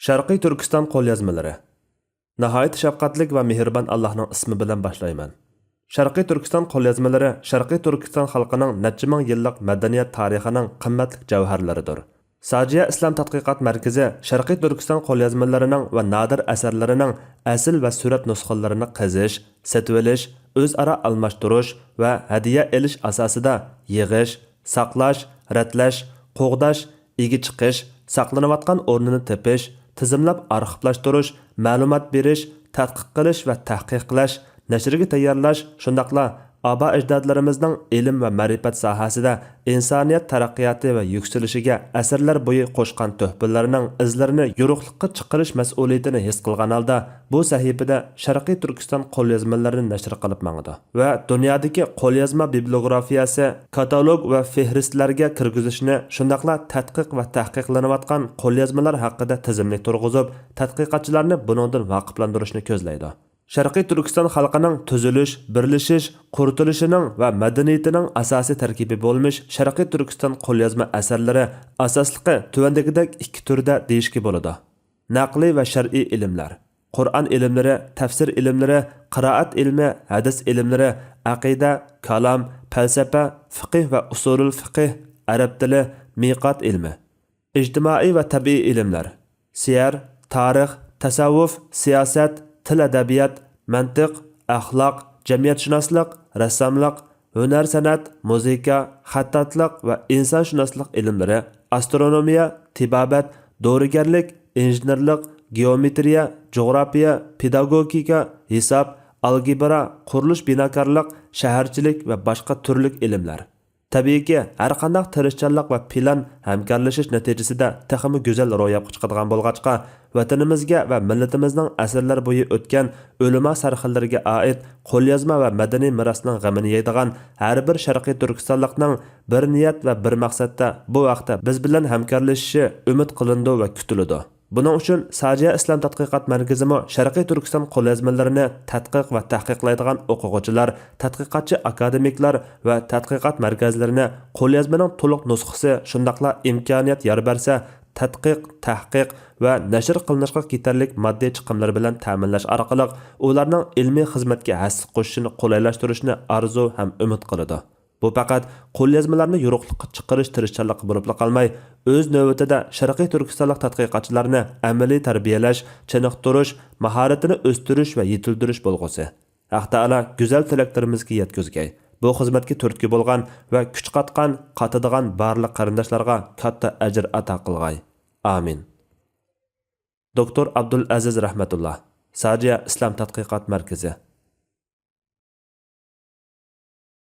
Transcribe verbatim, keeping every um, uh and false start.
شەرقىي تۈركىستان قوليازمىلىرى. ناھايىتى شەپقەتلىك ۋە مېھرىبان ئاللاھنىڭ ئىسمى بىلەن باشلايمەن. شەرقىي تۈركىستان قوليازمىلىرى شەرقىي تۈركىستان خەلقىنىڭ نەچچە مىڭ يىللىق مەدەنىيەت تارىخىنىڭ قىممەتلىك جەۋھەرلىرىدۇر. ساجىيە ئىسلام تەتقىقات مەركىزى شەرقىي تۈركىستان قوليازمىلىرىنىڭ ۋە نادىر ئەسەرلىرىنىڭ ئەسىل ۋە سۈرەت نۇسخىلىرىنى قېزىش، سېتىۋېلىش، ئۆزئارا ئالماشتۇرۇش ۋە ھەدىيە ئېلىش ئاساسىدا يىغىش، ساقلاش، رەتلەش، قوغداش، ئىگە چىقىش، ساقلىنىۋاتقان ئورنىنى تېپىش، تىزىملاپ ئارخىپلاشتۇرۇش، مەلۇمات بېرىش، تەتقىق قىلىش ۋە تەھقىق قىلىش، نەشرگە تەييارلاش، شۇنداقلا ئابا-ئەجدادلىرىمىزنىڭ ئىلىم ۋە مەرىپەت ساھەسىدە ئىنسانىيەت تەرەققىياتى ۋە يۈكسىلىشىگە ئەسىرلەر بويى قوشقان تۆھپىلىرىنىڭ ئىزلىرىنى يورۇقلۇققا چىقىرىش مەسئۇلىيىتىنى ھېس قىلغان ھالدا، بۇ سەھىپىدە شەرقىي تۈركىستان قوليازمىلىرىنى نەشر قىلىپ ماڭىدۇ ۋە دۇنيادىكى قوليازما بىبلىيوگرافىيەسى، كاتالوگ ۋە فىھرىستلەرگە كىرگۈزۈشنى، شۇنداقلا تەتقىق ۋە تەھقىقلىنىۋاتقان قوليازمىلار ھەققىدە تىزىملىك تۇرغۇزۇپ، تەتقىقاتچىلارنى بۇنىڭدىن ۋاقىپلاندۇرۇشنى كۆزلەيدۇ. شەرقىي تۈركىستان خەلقىنىڭ تۈزۈلۈش، بىرلىشىش، قۇرۇتۇلۇشىنىڭ ۋە مەدەنىيىتىنىڭ ئاساسىي تەركىبى بولمىش شەرقىي تۈركىستان قوليازما ئەسەرلىرى ئاساسلىقى تۆۋەندىكىدەك ئىككى تۈردە دېيىشكە بولىدۇ. نەقلىي ۋە شەرئىي ئىلىملەر، قۇرئان ئىلىملىرى، تەپسىر ئىلىملىرى، قىرائەت ئىلمى، ھەدىس ئىلىملىرى، ئەقىدە، كالام، پەلسەپە، فىقىھ ۋە ئۇسۇلۇل فىقىھ، ئەرەب تىلى، مىقات ئىلمى. ئىجتىمائىي ۋە تەبىئىي ئىلىملەر، سىيەر، تارىخ، تەسەۋۋۇپ، سىياسەت، تىل-ئەدەبىيات، مەنتىق، ئەخلاق، جەمئىيەتشۇناسلىق، رەسساملىق، ھۈنەر-سەنئەت، مۇزىكا، خەتتاتلىق ۋە ئىنسانشۇناسلىق ئىلىملىرى، ئاسترونومىيە، تېبابەت، دورىگەرلىك، ئىنژېنېرلىق، گېئومېتىرىيە، جۇغراپىيە، پېداگوگىكا، ھېساب، ئالگېبرا، قۇرۇلۇش بىناكارلىق، شەھەرچىلىك ۋە باشقا تۈرلۈك ئىلىملەر. تەبىئىيكى، ھەرقانداق تىرىشچانلىق ۋە پىلان ھەمكارلىشىش نەتىجىسىدە تېخىمۇ گۈزەل روياپقا چىقىدىغان بولغاچقا، ۋەتىنىمىزگە ۋە مىللىتىمىزنىڭ ئەسىرلەر بويى ئۆتكەن ئۆلىما سەرخىللىرىگە ئائىت قوليازما ۋە مەدەنىي مىراسنىڭ غېمىنى يەيدىغان ھەر بىر شەرقىي تۈركىستانلىقنىڭ بىر نىيەت ۋە بىر مەقسەتتە بۇ ھەقتە بىز بىلەن ھەمكارلىشىشى ئۈمىد قىلىنىدۇ ۋە كۈتۈلىدۇ. بۇنىڭ ئۈچۈن ساجىيە ئىسلام تەتقىقات مەركىزىمۇ شەرقىي تۈركىستان قوليازمىلىرىنى تەتقىق ۋە تەھقىقلەيدىغان ئوقۇغۇچىلار، تەتقىقاتچى ئاكادېمىكلار ۋە تەتقىقات مەركەزلىرىنى قوليازمىنىڭ تولۇق نۇسخىسى، شۇنداقلا ئىمكانىيەت يار بەرسە، تەتقىق، تەھقىق ۋە نەشر قىلىنىشقا كېتەرلىك ماددىي چىقىملىرى بىلەن تەمىنلەش ئارقىلىق ئۇلارنىڭ ئىلمىي خىزمەتكە ھەسسە قوشۇشىنى قولايلاشتۇرۇشنى ئارزۇ ھەم ئۈمىد قىلىدۇ. بۇ پەقەت قوليازمىلارنى يورۇقلۇققا چىقىرىش تىرىشچانلىقى بولۇپلا قالماي، ئۆز نۆۋىتىدە شەرقىي تۈركىستانلىق تەتقىقاتچىلارنى ئەمەلىي تەربىيەلەش، چېنىقتۇرۇش، ماھارىتىنى ئۆستۈرۈش ۋە يېتىلدۈرۈش بولغۇسى. ھەق تائالا گۈزەل تىلەكلىرىمىزگە يەتكۈزگەي. بۇ خىزمەتكە تۈرتكە بولغان ۋە كۈچ قاتقان، قاتىدىغان بارلىق قېرىنداشلارغا كاتتا ئەجىر ئاتا قىلغاي. ئامىن. دوكتور ئابدۇلئەزىز رەھمەتۇللا، ساجىيە ئىسلام تەتقىقات مەركىزى.